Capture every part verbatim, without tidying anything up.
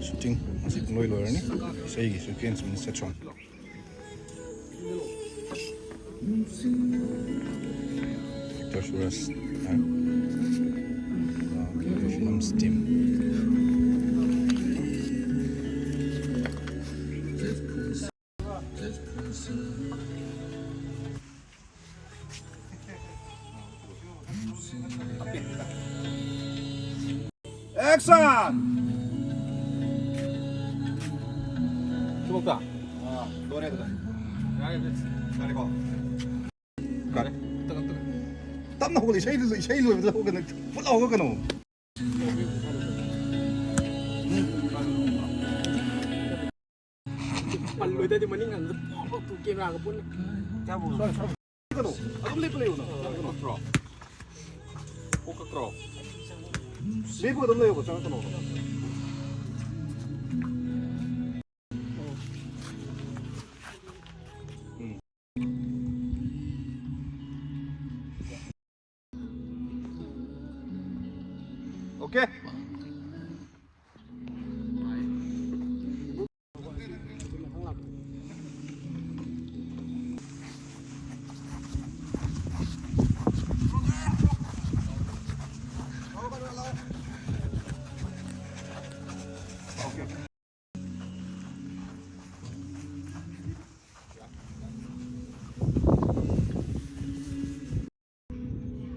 Shooting ꯉꯁꯤ ꯄꯨꯡꯂꯣꯏ ꯂꯣꯏꯔꯅꯤ꯫ ꯏꯁꯩꯒꯤ sequence ꯃꯤꯅꯤꯠ ꯁꯦꯠ ꯁꯣꯟ꯫ Actor Suraj and, uh, Films team. Action! ꯁꯤꯐꯧꯇ? ꯑꯥ, ꯂꯣꯏꯔꯦ ꯑꯗꯨꯗ꯫ ꯌꯥꯔꯦ, ꯌꯥꯔꯦ꯫ ꯌꯥꯔꯦꯀꯣ? ꯀꯥꯔꯦ꯫ ꯇꯞꯅ, ꯇꯞꯅ꯫ ꯇꯞꯅ ꯍꯧꯒꯠꯂꯤ, ꯏꯁꯩ, ꯏꯁꯩ ꯂꯣꯏꯕꯗ ꯍꯧꯒꯠꯀꯅꯨ꯫ ꯐꯨꯠ ꯂꯥꯎ ꯍꯧꯒꯠꯀꯅꯨ꯫ ꯄꯜꯂꯣꯏꯗꯗꯤ ꯃꯅꯤꯡ ꯍꯟꯕꯗ ꯄꯣꯛ ꯄꯣꯛ ꯇꯨ ꯀꯦꯃꯦꯔꯥꯒ ꯄꯨꯟꯅ꯫ ꯀꯩꯅꯣ, ꯑꯗꯨꯝ ꯂꯦꯞꯄ ꯂꯩꯌꯣ ꯅꯪ꯫ ꯀꯛꯇ꯭ꯔꯣ? ꯀꯣꯛ ꯀꯛꯇ꯭ꯔꯣ? ꯂꯦꯞꯄꯒ ꯑꯗꯨꯝ ꯂꯩꯌꯣꯕ, ꯆꯪꯉꯛꯀꯅꯣꯕ꯫ ꯎꯝ꯫ Okay.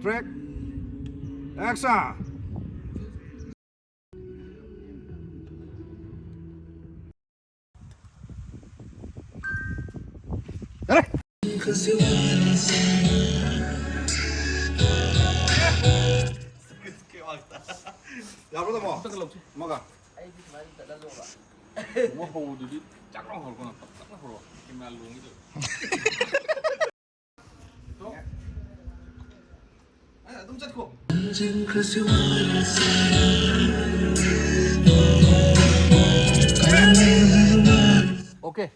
Track. Action. ꯌꯥꯔꯦ꯫ ꯌꯥꯕ꯭ꯔꯣ, ꯇꯥꯃꯣ? ꯑꯃꯒ꯫ ꯀꯩꯅꯣ ꯍꯧꯕꯗꯨꯗꯤ ꯆꯥꯛ ꯂꯥꯎ ꯍꯧꯔꯛꯄ ꯉꯥꯛꯇ꯫ ꯆꯥꯛ ꯂꯥꯎ ꯍꯧꯔꯛꯑꯣ꯫ ꯀꯦꯃꯦꯔꯥ ꯂꯣꯡꯒꯤꯗꯣ꯫ ꯑꯗꯨꯝ ꯆꯠꯈꯣ꯫ Okay.